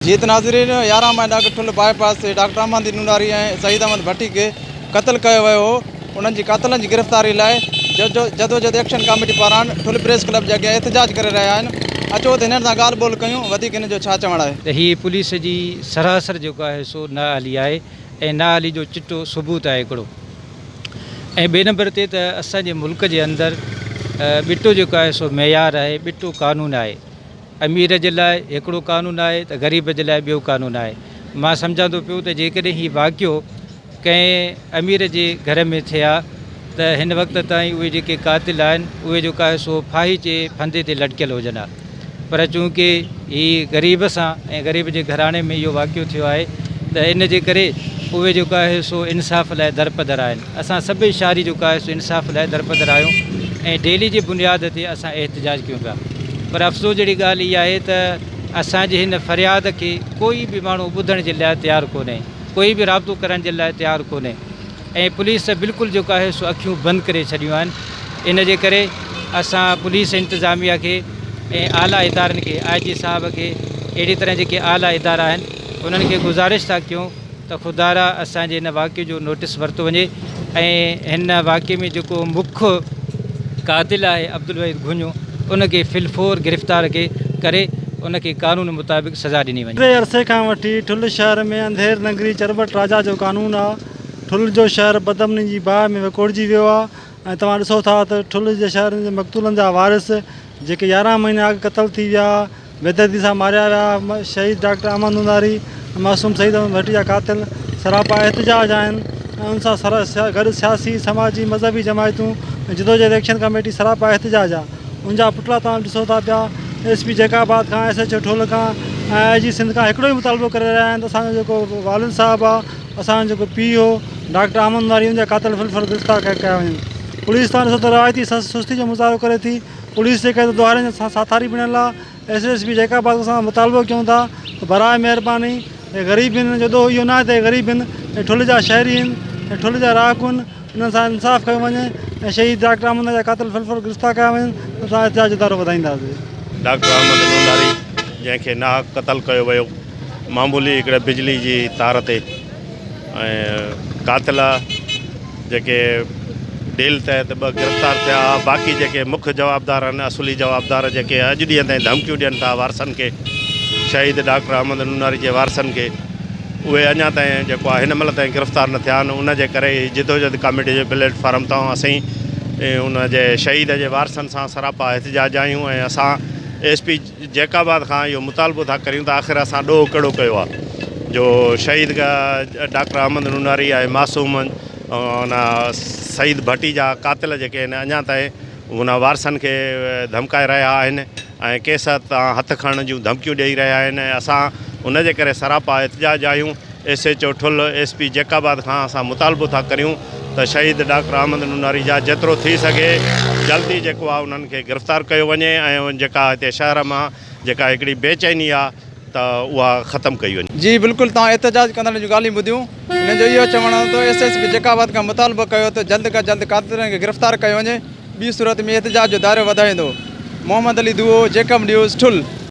جيئن ته ناظرين 11 مهينا اڳ ٺل باء پاس تي ڊاڪٽر احمد نوناري ۽ سعيد احمد ڀٽي کي قتل ڪيو ويو هو انهن جي قاتلن جي گرفتاري لاء جدوجھد ايڪشن ڪاميٽي پاران ٺل پريس ڪلب جي اڳيان احتجاج ڪري رهيا آهن اچو ته هنن سان ڳالهه ٻولهه ڪيون وڌيڪ هنن جو ڇا چوڻ آهي. ته هي پوليس جي سراسر جيڪو آهي سو نااهلي آهي ۽ نااهلي جو چٽو ثبوت آهي هڪڙو ۽ ٻئي نمبر تي ته اسان جي ملڪ جي اندر ٻٽو جيڪو آهي سو معيار آهي ٻٽو قانون آهي. امير جي لاء هڪڙو قانون آهي ته غريب جي لاء ٻيو قانون آهي. مان سمجهان ٿو پيو ته جيڪڏهن هي واقعو ڪنهن امير جي گهر ۾ ٿئي ها ته هن وقت تائين اهي جيڪي قاتل آهن اهي جيڪو آهي سو ڦاهي جي ڦندي تي لٽڪيل هجن ها پر چونڪه هي غريب سان ۽ غريب جي گهراڻي ۾ اهو واقعو ٿيو آهي ته ان جي ڪري اهي جيڪو آهي سو انصاف لاء درپدر آهن. اسان سڀئي شهري جيڪو آهي سو انصاف لاء درپدر آهيون ۽ ڊيلي جي بنياد تي اسان احتجاج ڪيون پيا پر افسوس جهڙي ڳالهه اها آهي ته اسان جي هن فرياد کي ڪوئي به ماڻهو ٻڌڻ جي لاء تيار ڪونهي ڪوئي به رابطو ڪرڻ جي لاء تيار ڪونهي ۽ پوليس بلڪل جيڪو آهي سو اکيون بند ڪري ڇڏيون آهن ان جي ڪري اسان پوليس انتظاميا کي ۽ اعليٰ ادارن کي آء جي صاحب کي اهڙي طرح جيڪي اعليٰ ادارا آهن انهن کي گذارش ٿا ڪيون ته خدارا اسان جي هن واقعي جو نوٽيس ورتو وڃي ۽ هن واقعي ۾ جيڪو مک قاتل آهي عبدالوحيد گهڃو ان کي في الفور گرفتار کي ڪري ان کي قانون مطابق سزا ڏني وڃي. ڊگهي عرصي کان وٺي ٺل شهر ۾ انڌير ننگري چرٻٽ راجا جو قانون آ. ٺل جو شهر بدامني جي باهه ۾ وڪوڙجي ويو آ ۽ توهان ڏسو ٿا ته ٺل جي شهر جي مقتولن جا وارث جيڪي 11 مهينا اڳ قتل ٿي ويا بيدردي سان ماريا ويا، شهيد ڊاڪٽر احمد نوناري ۽ معصوم سعيد احمد ڀٽي جا قاتل سراپا احتجاج آهن ۽ ان سان گڏ سياسي، سماجي، مذهبي جماعتون ۽ جدوجهد ايڪشن ڪميٽي سراپا احتجاج آ ان جا پٽڙا توهان ڏسو ٿا پيا ايس پي جيڪب آباد کان ايس ايڇ او ٺول کان ۽ آء جي سنڌ کان هڪڙو ئي مطالبو ڪري رهيا آهن ته اسان جو جيڪو والد صاحب آ اسان جو جيڪو پيء هو ڊاڪٽر احمد نوناري ان جا قاتل في الفور گرفتار ڪيا وڃن پوليس توهان ڏسو ته روايتي سستي جو مظاهرو ڪري ٿي. پوليس جيڪا ته ڏوهارين سان ساٿاري بڻيل آ، ايس ايس پي جيڪب آباد کان مطالبو ڪيون ٿا ته براء مهرباني اهي غريب آهن انهن جو ڏوهه اهو ناهي ته اهي غريب آهن اهي ٺل جا شهري آهن ۽ ٺل جا رهاڪو آهن انهن سان انصاف ڪيو وڃي ۽ شهيد ڊاڪٽر احمد جا قاتل في الفور گرفتار ڪيا وڃن ته اسان احتجاج جو دائرو وڌائينداسين. ڊاڪٽر احمد نوناري جنهن کي ناحق قتل ڪيو ويو معمولي هڪڙي بجلي جي تار تي ۽ قاتل جيڪي ڊيل تحت ٻه گرفتار ٿيا باقي جيڪي مک جوابدار آهن اصلي جوابدار جيڪي اڄ ڏينهن تائين ڌمڪيون ڏين ٿا وارثن کي شهيد ڊاڪٽر احمد نوناري جي وارثن کي اهي اڃا تائين جيڪو آهي هن مهل تائين گرفتار نه ٿيا آهن ان جي ڪري هي جدوجهد ڪاميٽي جي پليٽ فارم تان اسين ان جي شهيد جي وارثن سان سراپا احتجاج آهيون ۽ اسان ايس پي جيڪب آباد کان اهو مطالبو ٿا ڪريون ته آخر اسان ڏوهه ڪهڙو ڪيو آهي جو شهيد ڊاڪٽر احمد نوناري ۽ معصوم ان سعيد ڀٽي جا قاتل جيڪي آهن اڃا تائين ان وارثن کي ڌمڪائي رهيا آهن ۽ ڪيس تان هٿ کڻڻ جون ڌمڪيون ڏئي رهيا آهن ۽ اسان ان جي ڪري سراپا احتجاج آهيون S H O Thul S P Jacobabad کان اسان مطالبو ٿا ڪريون ته شهيد ڊاڪٽر احمد نوناري جا جيترو ٿي سگهي جلدي جيڪو آهي انهن کي گرفتار ڪيو وڃي ۽ جيڪا هتي شهر مان جيڪا هڪڙي بي چيني آهي ته اها ختم ڪئي وڃي. جي بلڪل توهان احتجاج ڪندڙن جون ڳالهيون ٻڌيون هنن جو اهو چوڻ هو ته ايس ايس پي جيڪب آباد کان مطالبو ڪيو ته جلد کان جلد قاتلن کي گرفتار ڪيو وڃي ٻي صورت ۾ احتجاج جو دائرو وڌائيندو محمد علي دوئو جيڪب نيوز ٺل.